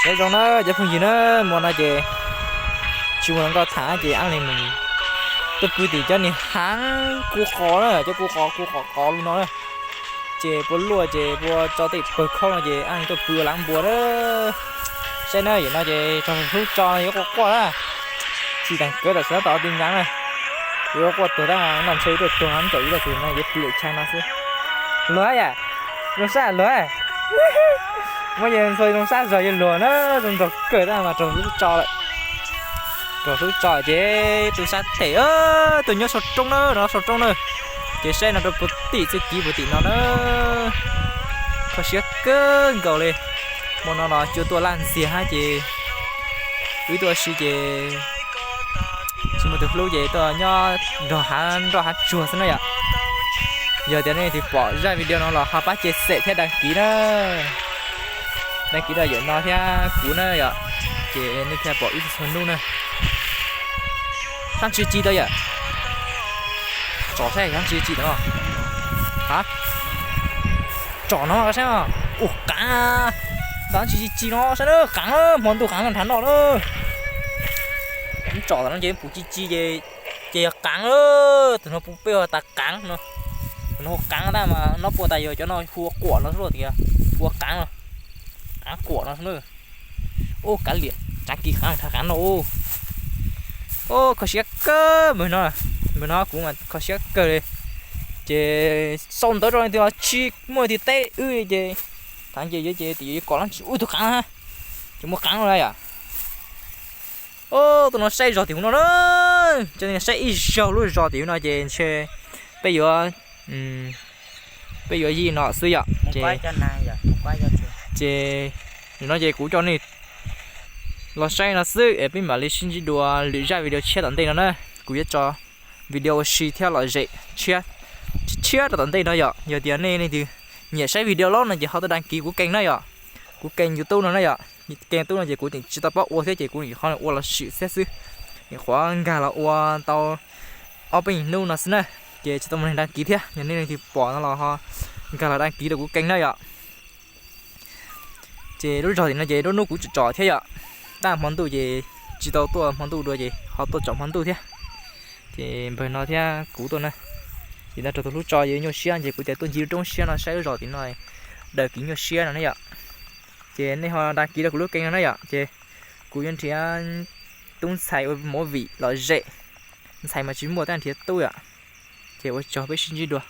Nyob zoo na cov phooj ywg na, hmo no ces tsis muaj hluas nkauj tham ces Ab Leeg mus tuaj pw tim cov niag hav kub qos na, cov kub qos kub qos qos li no na. Ces puas luaj ces puas tso tej pawg khaub no ces Ab Leeg tuaj pw ua lav npua na. Saib na, yam no ces tso hlub tso yuav quaj quaj na. Tsis teem kawv tam sim no tom ti nyav na. Yuav quaj tuag tab no ntshe tuaj tuag ntsaum ib tug no yuav pw lawm chaw no xwb. Luag yam, zoo sab luag. Muab yawg ntxhua zoo sab zog yawg luag na, zoo nraug kawg tab mas raug hlub tso lawm. Raug hlub tso ces tu sab them, tus nyob sau roob na, no sau roob na. Ces saib no rau puag tim txuj kev puag tim no na. Kho siab kawg nkaus li. Hmo no los cua tuaj laj ntxiag hab ces wb tuaj ua si ces tsis muaj tus hlub ces tuaj nyob nrog hav nroj hav tsuag xwb na yom. Yog tias nej leej twg pom zaj video no los ho pab cia xem thiab đăng ký na. Đăng ký rau yawm no thiab kuv na yom, ces nej thiaj pom wb txhua hnub na. Sab ntsis ci tau yom. Tsom saib sab ntsis ci tau no. Ha, tsom no saib. Ua qaav, ntawm ntsis ci ci no saib na, qaav, hmo ntuj qaav nrhav noj na. Tsom tam no ces pum ci ci ces, ces yog qaav, tus no pub peb hu tas qaav no. Tus no hu qaav tab mas no puas tas yog cov no hu ua quam no xwb tias hu ua qaav no. Qaav quam no xwb na. Ub, kav liam, tsav kis qaav nrhav qaav noj. Ub, kho siab kawg npawg no, npawg no kuv mas kho siab kawg li. Ces sau ntawv rau leej twg los tsis muaj leej twg teb wb ces, thaum ces yuav ces tim yuav kom leej twg ua tus qaav na, ces muaj qaav no yom. Ub, tus no saib zog tim hauv no na, cov neeg saib ib zaug lub zos tim hauv no ces ntshe peb yuav, peb yuav yij no xwb yom. Ces, ces nim no ces kuv coj nej los saib no xwb es peb mam li sib ntsib dua lwm zaj video tshiab tom ntej no na. Kuv yuav tso video ua si thiab lom zem tshiab, tshiab rau tom ntej no yom. Yog tias nej leej twg nyiam saib video loj no ces ho tuaj đăng ký kuv kênh na yom. Kuv kênh YouTube no na yom. Kênh YouTube no ces kuv tseem tsis tau paub ua thiab ces kuv nim qhuav ua los sim xwb xwb. Nim qhuav nkag los ua tau ob peb hnub no xwb na, ces tsis tau muaj neeg đăng ký thiab. Yog nej leej twg pom no los ho nkag los đăng ký rau kuv kênh na yom. Ces lub zog tim no ces lub hnub kuv tsom tsom thiab yom. Tab hmo ntuj ces tsis tau tuaj hmo ntuj dua ces ho tuaj tsom hmo ntuj thiab. Ces npawg no thiab kuv tuaj na. Ces ntawd raug tus hlub tso yuav nyuaj siab ces kuv tias tuaj ncig lub roob siab no saib lub zos tim no daws kev nyuaj siab no na yom. Ces nej ho đăng ký rau kuv lub kênh no na yom, ces kuv yuav nrhiav tub ntxhais ua movie lom zem, ntxhais mas tsis muaj tab nrhiav tub yom. Ces ua tsaug, peb sib ntsib dua.